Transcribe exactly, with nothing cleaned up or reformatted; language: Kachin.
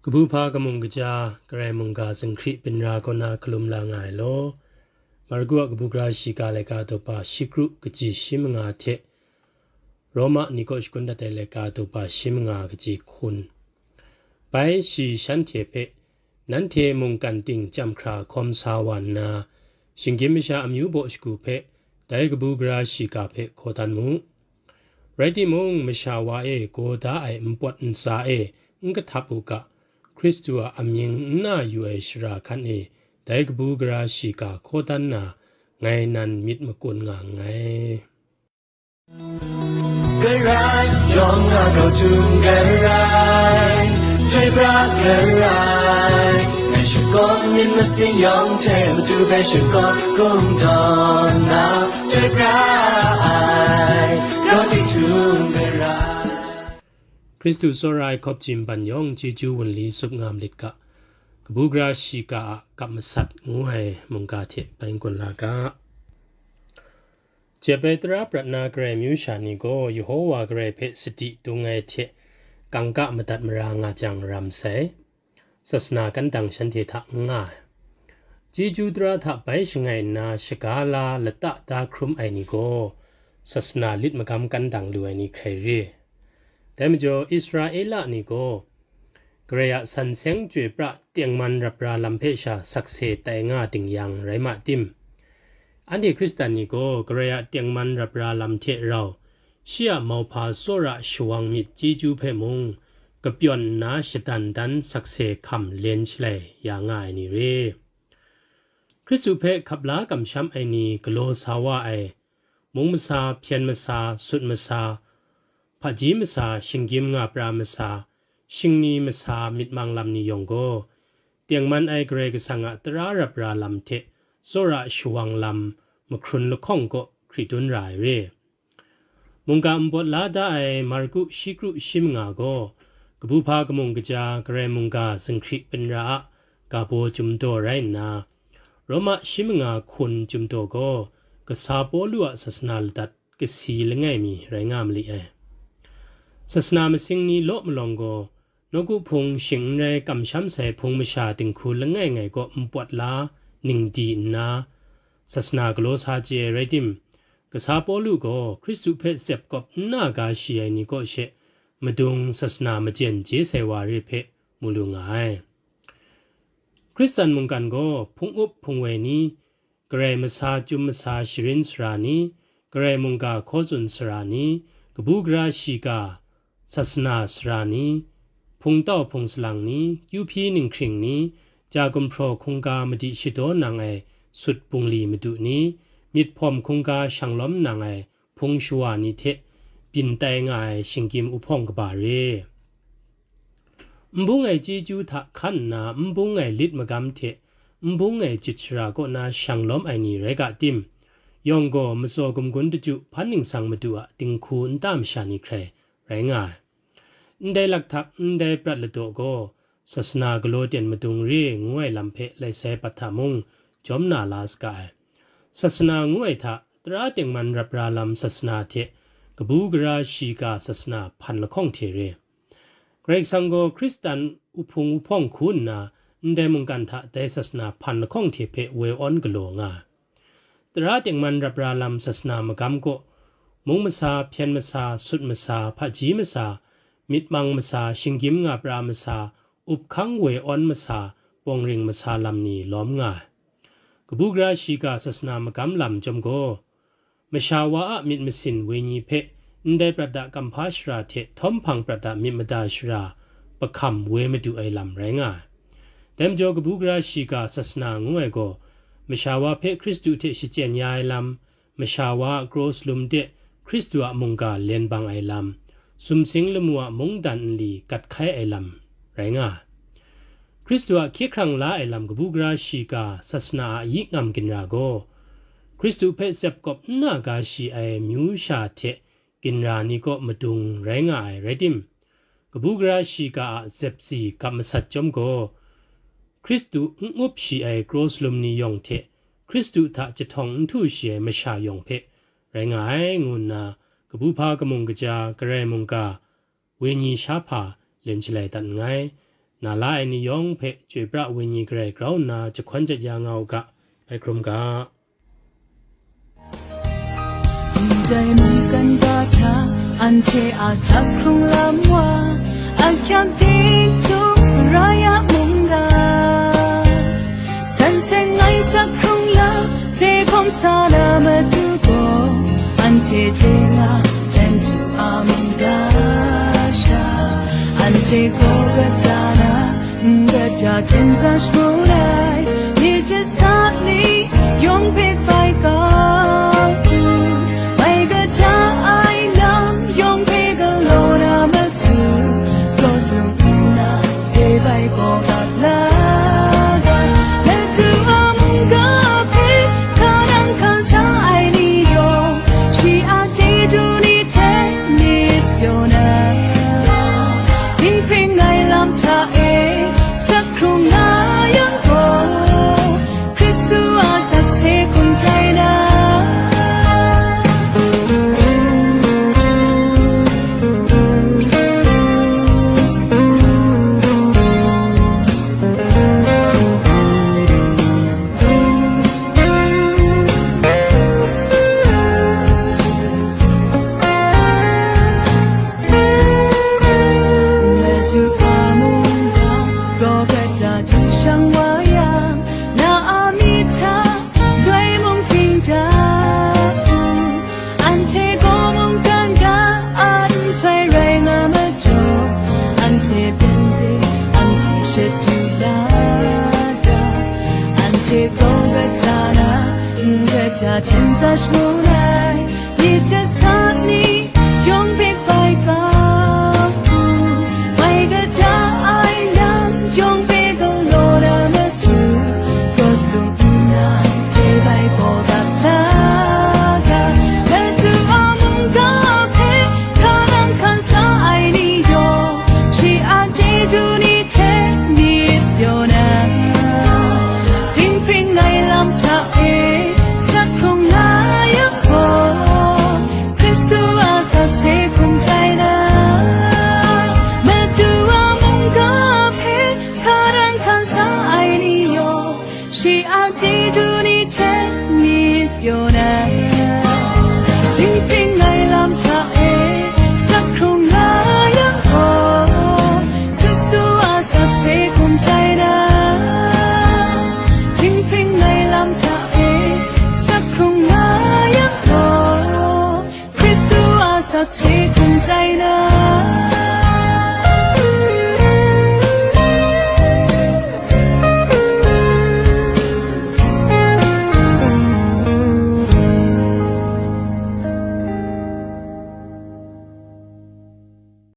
Kabu hpa kamung kaja, Karai mungga zinghkri binra kaw na hkalum la nga ai law, Marku a kabu gara shiga laika daw pa shi kru kaji shi manga hte Roma ni kaw shakun dat ai laika daw pa shi manga kaji hkun. Bai shi shanhte hpe, nanhte mungkan ting chyam hkra hkawm sa wa nna, shinggyim masha amyu baw shagu hpe dai kabu gara shiga hpe hkaw dan mu. Rai timung, masha wa e gaw da ai npawt ntsa e n kahtap u ga, Hkristu a amying n na yu ai shara hkan e dai kabu gara shiga hkaw dan na, ngai nan myit makun nga nngai. Karai, yawng nga gau htum karai, chyoi pra karai, ngai shakawn myit masin yawng hte matu bai shakawn kungdawn na, chyoi pra ai, rawt ting htum karai. Hkristu tsawra ai hkawp jim ban yawng chyeju wunli tsup nga malit ga, kabu gara shiga a kap masat ngu ai mungga hte bai n-gun la ga. Jep ai tara prat na Karai amyu sha ni gaw Yehova Karai hpe sadi dung ai hte kangka madat mara nga jang ram sai. Sasana kantang shanhte hta n nga ai. Chyeju tara hta bai shangai nna shaga la lata da hkrum ai ni gaw, sasana lit magam kantang lu ai ni hkrai re. Dai majaw, Israela ni gaw, Karai a san seng chyoi pra tengman rap ra lam hpe sha sakse tai nga ding yang rai ma tim, anhte Hkristan ni gaw Karai a tengman rap ra lam hte rau, shi a mauhpa tsawra shawang myit chyeju hpe mung kapyawn nna shadan dan sakse hkam len shalai ya nga ai ni re. Hkristu hpe hkap la kamsham ai ni galaw sa wa ai, mung masa, hpyen masa, sut masa, hpaji masa, shinggyim nga pra masa, shingni masa, myit mang lam ni yawng gaw, tengman ai Karai Kasang a tara rap ra lam hte tsawra shawang lam mahkrun lahkawng kaw hkri dun ra ai re. Mungga npawt la da ai Marku shi kru shi manga gaw, kabu hpa kamung kaja Karai mungga zinghkri binra a ga baw chyum daw rai nna, Roma shi manga hkun chyum daw gaw, kasa Pawlu a sasana ladat kasi langai mi rai nga mali ai. Sasana masing ni law malawng gaw, nawku hpung shing n rai kamsham sai hpung masha dinghku langai ngai kaw npawt la ning di nna, sasana galaw sa chye ai rai tim, kasa Pawlu gaw Hkristu hpe tsep kawp n na ga shi ai ni kaw she madung sasana majen je sai wa re hpe mu lu nga ai. Hkristan mungkan gaw hpung up hpung woi ni, Karai masa chyum masa sharin sara ni, Karai mungga hkaw tsun sara ni, kabu gara shiga sasana sara ni, hpungtau hpung salang ni, kyu hpyi ninghkring ni, ja gumhpraw hkungga madi shadaw nang ai sut bungli madu ni, myit hpawm hkungga shang lawm nang ai hpung shawa ni hte byin tai nga ai shinggyim uhpawng kaba re. N bung ai chyeju hta hkan nna n bung ai lit magam hte n bung ai jit shara kaw na shang lawm ai ni rai ga tim, yawng gaw matsaw gumgun daju hpan ningsang madu a dinghku nta masha ni hkrai rai nga ai. Ndai laktak ndai prat ladaw gaw, sasana galaw ten madung re ngu ai lam hpe lai sai pat hta mung, jawm na la saga ai. Sasana ngu ai hta, tara tengman rap ra lam sasana hte kabu gara shiga sasana hpan lahkawng hte re. Karai Kasang gaw Hkristan uhpung uhpawng hku nna, ndai mungkan hta dai sasana hpan lahkawng hte hpe woi awn galaw nga ai. Tara tengman rap ra lam sasana magam kaw, mung masa, hpyen masa, sut masa, hpaji masa, myit mang masa, shinggyim nga pra masa, up hkang woi awn masa, pawng ring masa lam ni lawm nga ai. Kabu gara shiga sasana magam lam chyawm gaw, masha wa a myit masin wenyi hpe ndai prat da kamhpa shara hte htawm hpang prat da myit mada shara pahkam woi madu ai lam rai nga ai. Dai majaw, kabu gara shiga sasana ngu ai gaw, masha wa hpe Hkristu hte shachyen ya ai lam, masha wa a kraw salum de Hkristu a mungga len bang ai lam, sumsing lamu a mungdan nli gat hkai ai lam rai nga ai. Hkristu a hkye hkrang la ai lam kabu gara shiga sasana a yik ngam ginra gaw, Hkristu hpe tsep kawp n na ga shi ai myu sha hte ginra ni kaw madung rai nga ai rai tim, kabu gara shiga a zep si gap masat chyawm gaw, Hkristu n up shi ai kraw salum ni yawng hte Hkristu hta jahtawng n htu shi ai masha yawng hpe rai nga ai, ngu nna kabu hpa kamung kaja Karai mungga wenyi sha hpa len shalai dat nngai. na la ai ni yawng hpe chyoi pra wenyi garai grau nna jahkawn jat ya nga u ga, bai hkrum ga. Ndai mungkan ga hta, anhte a sak hkrung lam wa, a kyang ting htum rai a mungga. San seng ai sak hkrung lam, de hkawm sa na matu gaw, anhte hte nga, jan du a mungga sha. Anhte gaw kata na, n kata hten sa shagu ai, ni hte sa ni yawng hpe bai kau u. Bai kata ai lam yawng hpe galaw na matu, gaw sung nna, e bai gaw ap la ga. Madu a mungga hpe hka nang hkan sa ai ni yawng, shi a chyeju ni hte myit pyaw na, dinghpring ai lam hta e, sak hkrung nga yang gaw, Hkristu a sakse hkum tai na. Madu a mungga gaw kata du shang wa yang, na a myit hta loi mung sing da u. Anhte gaw mungkan ga a nhtoi rai nga majaw, anhte pyeng de, anhte shadu la ga, anhte gaw kata na, n kata hten sa shagu ai, myit hte sa ni yawng hpe bai kau u. Bai kata ai lam yawng hpe galaw na matu, cross hkum nna, hkye bai gaw ap la ga. Madu a mungga hpe hka nang hkan sa ai ni yawng, shi a chyeju ni hte myit pyaw na, dinghpring ai lam hta e, sak hkrung nga yang gaw, Hkristu a sakse hkum tai na. Madu a mungga hpe hka nang hkan sa ai ni yawng, shi a chyeju ni hte myit pyaw na,